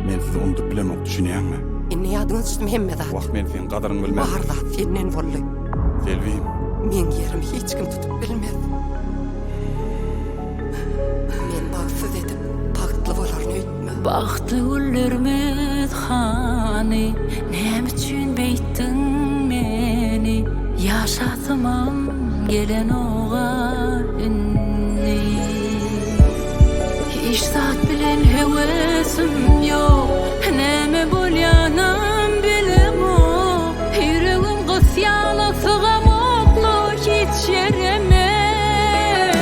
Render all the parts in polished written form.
Men sizi unudyp bilemok, düşünýäňmi? Indi ýadyňa düşdümi hemme zat? Wah, men seň gadyryňy bilmän. Bar zat senden boldy. Selbim. Meň ýerimi hiç kim tutup bilmez. Men bagtsyz edip, bagtly bolaryn öýtme. Bagtly günlerimiz hany, näme üçin beýtdiň meni? Ýaşasymam gelenoga indi. Hiç zat bilen höwesim ýok, näme bolýanam bilemok. Ýüregim gysýala sygamokla hiç ýere men.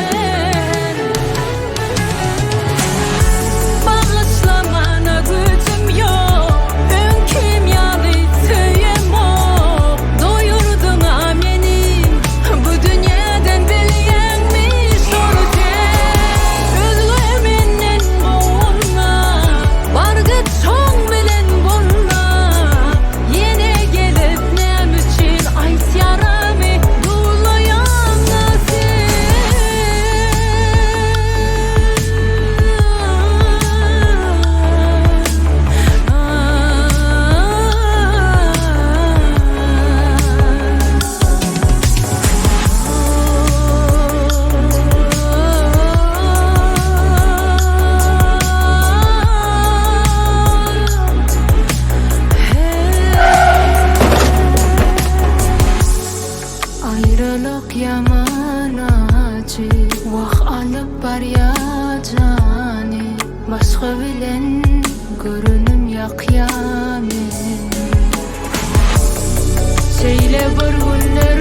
Bagyşlamana güýjüm ýok, öňkim ýaly söýemok. Doýurdyň-a meni bu dünýäden bilýäňmi şony sen? Özge menden gowuna, bar git şoň bilen bolla. Ýene gelip näme üçin aýt ýaramy duwlaýaňa sen? Aýralyk ýaman ajy, wah alyp barýa jany, Başga bilen görenim ýakýa meni. Şeýle bir günler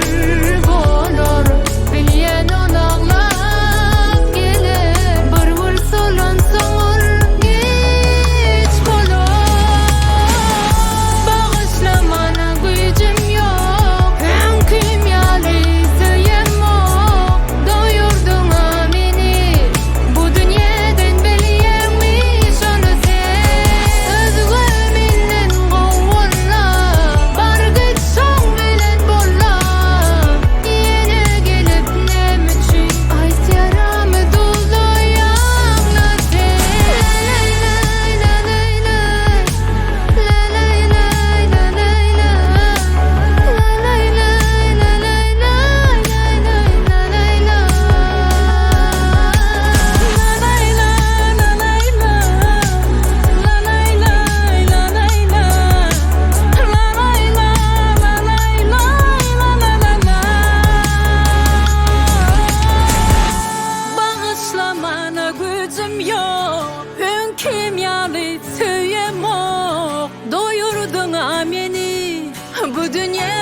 bolar, bilýän ol aglap geler. Bir gül solansoň ol giç bolar. Bagyşlamana güýjüm ýok, öňkim ýaly söýemok. Doýurdyň-a meni bu dünýeden bilýäňmi şony sen? Özge menden gowy bolla, bar git şoň bilen bolla. Ýene gelip näme üçin aýt ýaramy duzlaýaňla sen? Bagyşlamana güýjüm ýok, öňkim ýaly söýemok. Doýurdyň-a meni bu dünýä.